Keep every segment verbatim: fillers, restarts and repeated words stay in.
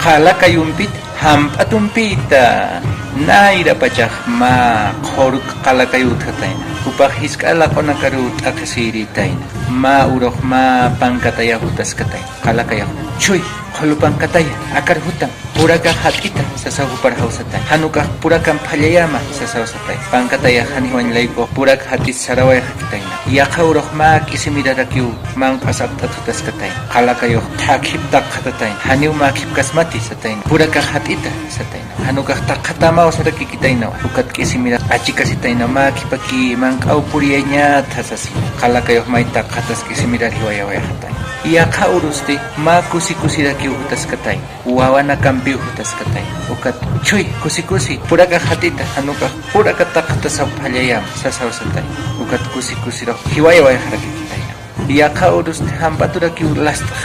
Qalakayumpit jamp'atumpita nayrapachax mä qhurk qalakayuw utjatayna. Jupax jisk'a laq'unakaruw t'aqhisirïtayna. Mä urux mä pankatayaw jutaskatayna. Qalakayax: Chhuy, qhulu pankataya, akar jutam, purakax jat'ita, sasaw jupar jawsatayna. Jan ukax purakamp phallay ama, sasaw satayna. Pankatayax janiwañ laykux purak jat'is sarawayxakitayna. Yaqha urux mä k'isimirarakiw manq'as apt'at jutaskatayna. Qalakayux thakip taqxatatayna. Janiw mäkhipkasmati satayna. Purakax jat'ita satayna. Jan ukax taqxatamaw sarakikitaynawa. Ukat k'isimirak achikasitayna, mäkhipaki manq'aw puriyañäta sasina. Qalakayux may taqxatas k'isimirar jiwayawayxatayna. Yaqha urusti mä kusi kusirakiw jutaskatayna. Wawanakampiw jutaskatayna. Ukat: Chhuy, kusi kusi, purakax jat'ita, jan ukax puraka taqxatasaw phallay ama, sasaw satayna. Ukat kusi kusirux jiwayawayxarakikitayna. Yaqha urusti jamp'aturakiw last'x,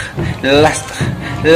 last'x,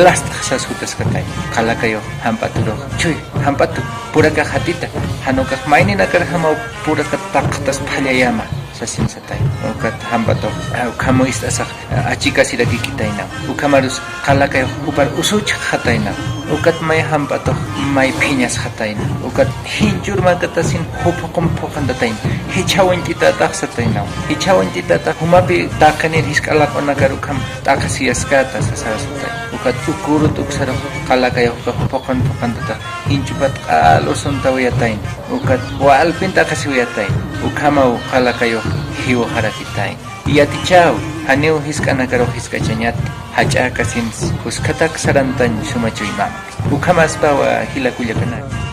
last'x sas jutaskatayna. Qalakayux jamp'aturux: Chhuy, jamp'atu, purakax jat'ita, jan ukax mayninakar jamaw puraka taqxatas phallay ama, sasin satayna. Ukat jamp'atux, ah, ukhamaw ist'asax, ah, achikasirakikitaynaw. Ukhamarus qalakayux jupar usuchxatayna. Ukat may jamp'atux may phiñasxatayna. Ukat jinch'ur makatasin jup phuqump phuqantatayna. Jichhaw uñt'itätax sataynaw. Jichhaw uñt'itätax, jumapi taqinir jisk'a laq'unakar ukham t'aqhisiyaskata sasaw satayna. Ukat uka urut uksarux qalakayux uka jup phuqan phuqantatax jinch'upat q'al usuntawayatayna. Ukat walpin t'aqhisiwayatayna. Ukhamaw qalakayux jiwxarakitayna. Yatichäw, janiw jisk'anakarux jisk'achañat, jach'äkasinsi, kuskhatak sarantañ suma chuymampi. Ukhamaspawa jila kullakanaka.